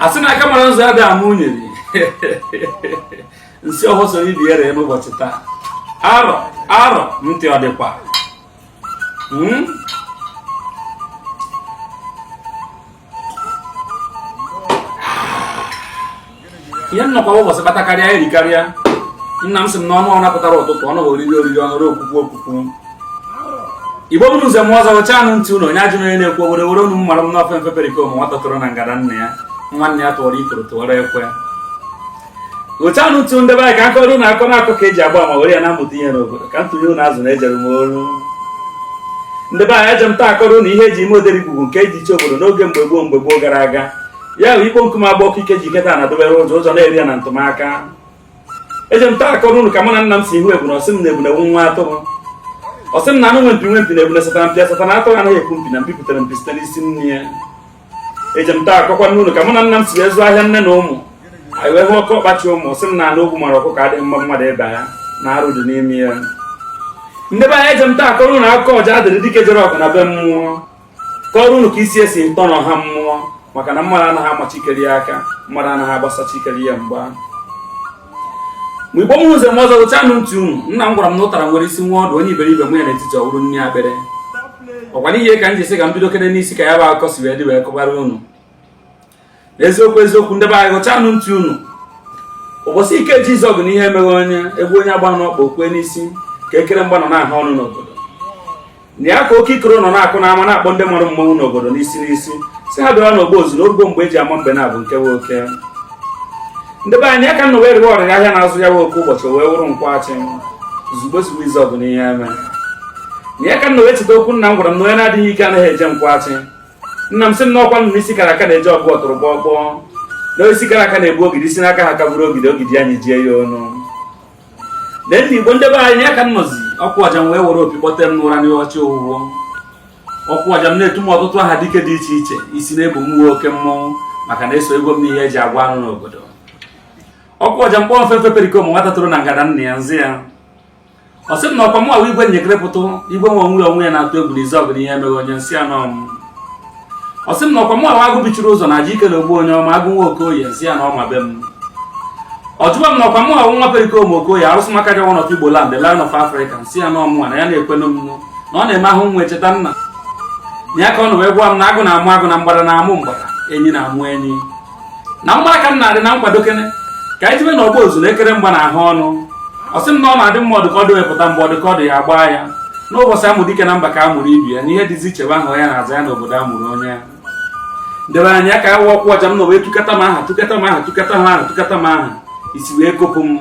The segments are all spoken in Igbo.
Asị na aka mara nzu adịghị ama unyiri. Nsị ọhụụ soro ibi ya ree n'ụbọchị taa. Arọ arọ ntị ọ dịkwa. Ihe nnọkwa ụbọchị kpatakarịa erikarịa. Nna m sị m na ọnụ ọ napụtara ụtụtụ ọnụ oriri oriri ọnụrụ okwukwu okwukwu. Igbo bụrụ nze m ọzọ, gụchanụ ntị unu. Onye ajụ onye na-ekwu obodo were unu mara m n'ofe mfe perikom nwata tụrụ na ngada nna ya, nwanne ya tụọrọ ikoro tụọrọ ekwe. Gụchanụ ntị ndebe anyị ka akọrọ unu akọ na-akọ ka eji agba ama were ya na-amụta ihe n'obodo, ka ntụnye unu azụ na ejere m olu. Ndebe anyị, eje m taa akọrọ unu ihe eji ime oderi gwugwu nke eji iche obodo n'oge mgbe gboo, mgbe gboo gara aga. Ya bụ ikpo nkume agba ọkụ ike ji keta na dobere ụjọ ụjọ na-eri ya na ntụmaka. Eje m taa akọrọ unu ka mụ na nna m si ihu ebune. Ọsị m na ebune wu nwa atụrụ. Ọsị m na anụ nwe mpi nwe mpi na ebune satara mpi asata na atụrụ anaghị ekwu mpi na mpi butere mpi site n'isi nne ya. Eje m taa akọkwa n'unu ka mụ na nna m si wee zụọ ahịa nne na ụmụ anyị wee hụ ọkụ ọkpachi ụmụ. Ọsị m na anụ ogwu mara ọkụkọ adịghị mma mmadụ ịba ya na arụ dị n'ime ya. Ndị be anyị, eje m taa akọrọ unu akụkọ ọja adịrị dike jere ọgụ na be mmụọ, kọrọ unu ka isi esi tọ n'ọha mmụọ, maka na mmadụ anaghị amachikere ya aka, mmadụ anaghị agbasachikere ya mgba. Ma Igbo mụ nze m ọzọ, gụchanụ ntị unu. Nna m gwara m na ụtara nwere isi nwa ọdụ, onye iberibe mụ ya n'etiti ọ bụrụ nne akpịrị. Ọkwa n'ihe ka m ji sị ka m bido kene n'isi ka ya bụ akụkọ si wee dị wee kọbara unu. N'eziokwu eziokwu, ndị be anyị, gụchanụ ntị unu. Ụbọchị ike ji ọgụ na ihe emeghị onye egwu onye agba n'ọkpa okwe n'isi ka ekere mgba nọ na-ahụ ọnụ n'obodo na ya ka oke ikoro nọ na-akụ n'ama na-akpọ ndị mara mmọnwụ n'obodo n'isi n'isi, si ha bịara n'ogbo ozu n'orugo mgbe eji ama mbe na-abụ nke nwoke. Ndị be anyị, aka nna wee rịwa ọrịa ahịa na-azụ ya nwoke ụbọchị wee wụrụ nkwachị zugbo zugbo izu ọgụ n'ihe eme na ya ka nna wee cheta okwu nna m gwara m na onye na-adịghị ike anaghị eje nkwachị. Nna m sị m na ọkwa nnụnụ isi kara aka na-eje ọgụ ọtụrụ gbọọ na isi kara aka na-egbu ogidi si n'aka ha kagburu ogidi ogidi anyị jie ya ọnụ. Na ndị Igbo, ndebe anyị, ya ka m nọzi ọkwa ọja m wee were opi kpọte m n'ụra n'ihe ọchị owuwo. Ọkwa ọja m na-etu m ọtụtụ aha dike dị iche iche, isi na-ebu m uwe oke mmọnwụ maka na eso ego m n'ihe eji agwa anụ n'obodo. Ọkwa ọja mkpọ mfe mfe perikom nwata tụrụ na ngada nna ya nzi ya. Ọ sị m na ọkwa mụ awụ igwe nyekere pụtụ igwe nwe onwe onwe ya na-atụ egwu na izu ọgụ na ihe emeghị onye nsị anọ m. Ọ sị m na ọkwa mụ awụ agụ bichiri ụzọ na aja ike na ogbu onye ọma agụ nwa okoye nsị ya na ọma be m. Ọ jụwa m na ọkwa mụ awụ nwa perikom okoye arụsị maka one of Igbo land, the lion of Africa, nsị ya na ọmụnwa na ya na-ekwenu m na ọ na-eme ahụ nwa echeta nna na ya ka ọ nọ wee gwa m na agụ na-amụ agụ na mgbada na-amụ mgbada, enyi na-amụ enyi, na mgbada ka m na-adị na nkwado kene ka anyị jibe na ọgba ozu na ekere mgba na ahụ ọnụ. Ọ sị m na ọ na-adị mma ọdụ ka ọ dịwepụta mgbe ọ dị ka ọ dị ya gbaa ya n'ụbọchị amụ dike na mba ka a mụrụ ibi ya na ihe dịzi ichebe ahụ ya na-aza ya n'obodo a mụrụ onye ya. Ndebe anya ka awụ ọkwụ ọja m nọ wee tukata m aha tukata m aha tukata m aha tukata m aha isi wee kopụ m,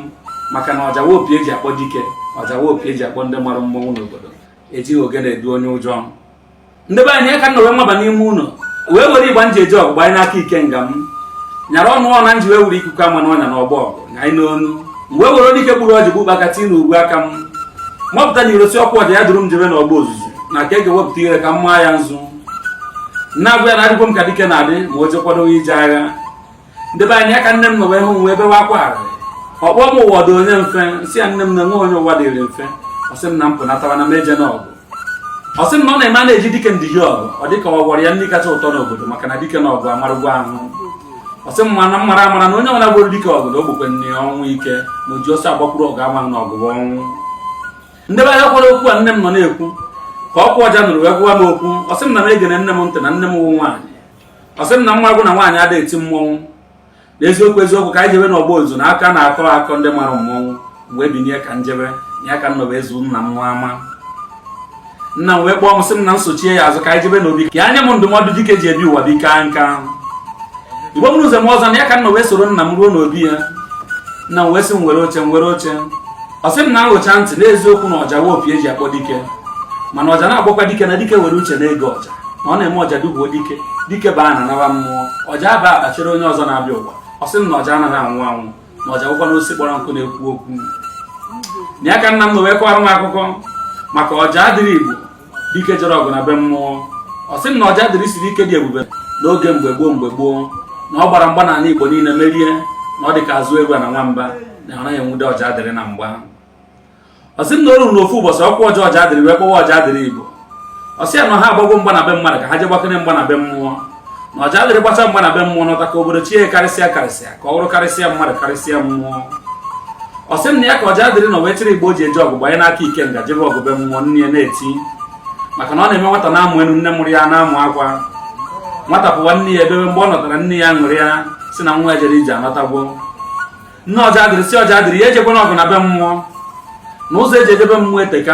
maka na ọja opi eji akpọ dike, ọja opi eji akpọ ndị mara mmọnwụ n'obodo, ejighị ogene edu onye ụjọ. Ndị be anyị, ka nọ wee maba n'ime ụlọ wee were ịgba nji eji ọgụ gbanye n'aka ikenga m nyara ọnụ ọ na nji wee were ikuku ama n'ọnya n'ọgbọ ọgụ nyanyị n'onu m wee were dike gburu ọjị gbukpa aka tii n'ugwu aka m mapụta na irosi ọkwa ọja ya duru m jebe n'ọgbọ ozuzu na ka e ga-ewepụta ire ka m maa ya nzu. Na-agwa ya na adịgwo m ka dike na-adị ma o jekwadoghị ije agha. Ndị be anyị, aka nne m nọ wee hụ m wee bewe akwa arịrị. Ọ kpọọ m ụwa dị onye mfe, nsị ya nne m na enwe onye ụwa dịrị mfe. Ọ sị m na m pụnatawa na m eje n'ọgụ. Ọ sị m na ọ na-eme a na-eji dike ndiji ọgụ ọ dị ka ọ gwọrọ ya nri kacha ụtọ n'obodo, maka na dike na ọgụ amarụgwo ahụ. Ọ sị m mana m mara amara na onye ọbụla gburu dike ọgụ na o gbukwe nne ya ọnwụ ike na oji ọsọ agbakwuru ọgụ amaghị na ọgụ bụ ọnwụ. Ndị be anyị, kwara okwu a nne m nọ na-ekwu ka ọkwa ọja nụrụ wee gwa m okwu. Ọ sị m na m egene nne m ntị na nne m wụ nwaanyị. Ọ sị m na mma agwụ na nwaanyị adịghị eti mmọnwụ. N'eziokwu eziokwu, ka anyị jebe n'ọgba ozu na aka na-akọ akọ ndị mara mmọnwụ wee binie ka njebe ya ka nọ wee zuo nna m nwa ama. Nna m wee kpọọ m sị m na nsochie ya azụ ka anyị jebe n'obi ka anya m ndụmọdụ dike ji ebi ụwa bika nka. Igbo mụrụ ụzọ m ọzọ na ya ka nna wee soro nna m ruo n'obi ya. Nna m wee sị m were oche, m were oche. Ọ sị m na nhụcha ntị n'eziokwu na ọja opi eji akpọ dike, mana ọja na-agbakwa dike na dike were uche na-ege ọja na ọ na-eme ọja dugbuo dike, dike baa na nawa mmụọ, ọja aba akpachiri onye ọzọ na-abịa ụwa. Ọ sị m na ọja anaghị anwụ anwụ, na ọja bụkwa n'osi kpọrọ nkụ na-ekwu okwu. Na ya ka nna m nọ wee kọwara m akụkọ maka ọja adịrị Igbo dike jere ọgụ na be mmụọ. Ọ sị m na ọja adịrị siri ike dị ebube n'oge mgbe gboo mgbe gboo, na ọ gbara mgba n'ala Igbo niile merie, na ọ dị ka azụ eru na nwamba na ọ naghị enwude ọja adịrị na mgba. Ọ sị m na o ruru n'ofu ụbọchị ọkwa ọja ọja adịrị wee kpọwa ọja adịrị Igbo. Ọ sị ya na ha agbagwo mgba na be mmadụ ka ha jee gbakere mgba na be mmụọ. Na ọja adịrị gbacha mgba na be mmụọ nọta ka obodo chie karịsịa karịsịa, ka ọ bụrụ karịsịa mmadụ karịsịa mmụọ. Ọ sị m na ya ka ọja adịrị nọ wee chịrị igbo o ji eje ọgụ gbanye n'aka ikenga jebe ọgụ be mmụọ. Nne ya na-eti maka na ọ na-eme nwata na-amụ enu, nne mụrụ ya na-amụ akwa. Nwata pụwa, nne ya ebebe. Mgbe ọ nọtara, nne ya ṅụrụ ya si na nwa ejere ije anọtagwo. Nne ọja adịrị si ọja adịrị ya ejekwana ọgụ na be mmụọ, na ụzọ eji ejebe mmụọ eteka,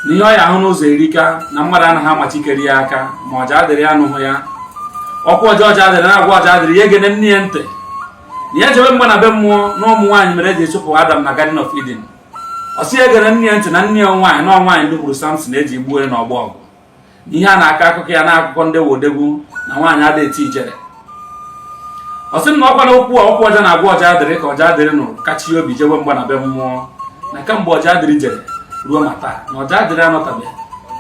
na ihe ọ ya ahụ n'ụzọ erika, na mmadụ anaghị amachikere ya aka. Ma ọja adịrị ya anụghị ya. Ọkwa ọja ọja adịrị na-agwa ọja adịrị ya egene nne ya ntị, na ya jebe mgba na be mmụọ, na ụmụ nwaanyị mere eji echụpụ Adam na Garden of Eden. Ọ sị ya egere nne ya ntị, na nne ya nwaanyị na nwaanyị dukwuru Samson eji gbuo ya n'ọgbọ ọgụ. Na ihe a na-akọ akụkọ ya n'akụkọ ndị wodegwu, na nwaanyị ada eti ijere. Ọ sị m na ọkwa na okwu a ọkwa ọja na-agwa ọja adịrị ka ọja adịrị nụrụ kachi obi jewe mgba na be mmụọ. Na kamgbe ọja adịrị jere ruo ma taa, na ọja adịrị anọtabeghị,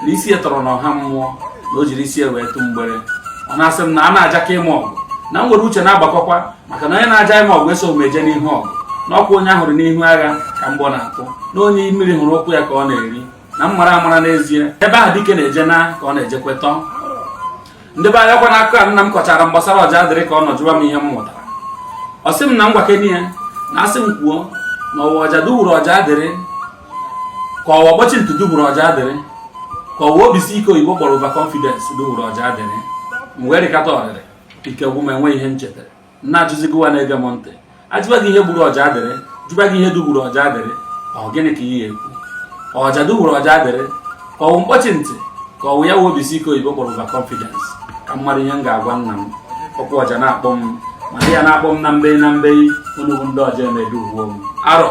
na isi ya tọrọ n'ọha mmụọ, na o jiri isi ya wee tụ mgbere. Ọ na-asị m na a na-aja ka ịma ọgụ, na m were uche na-agbakọkwa, maka na onye na-aja ime ọgụ eso m eje n'ihu ọgụ, na ọkwa onye ahụrụ n'ihu agha ka mgbọ na-atụ, na onye mmiri hụrụ ụkwụ ya ka ọ na-eri, na m mara amara n'ezie ebe ahụ dike na-eje na ka ọ na-ejekwetọ. Ndị be anyị, ọkwa n'akụkọ a nna m kọchara m gbasara ọja adịrị ka ọ nọ jụwa m ihe m mụtara. Ọ sị m na m gwakeni ya na asị m kwuo na ọwa ọja duhuru ọja adịrị, ka ọwa ọkpọchi ntụ duhuru ọja adịrị, ka ọwa obisi ike oyibo kpọrọ over confidence duhuru ọja adịrị. M wee rịkata ọrịrị ike gwụ m, enwe ihe m chetara. Nna ajụzi gịwa na-ege m ntị, ajụba gị ihe gburu ọja adịrị, jụba gị ihe duhuru ọja adịrị, ọ gịnị ka ihe ekwu? Ọja duhuru ọja adịrị, ka ọwụ mkpọchi ntị, ka ọwụ ya wụ obisi ike oyibo kpọrọ over confidence? Ka m mara ihe m ga-agwa nna m. Ọkwa ọja na-akpọ m, ma ndị ya na-akpọ m na mbei na mbei. Unu bụ ndị ọja emeduhuo m arọ.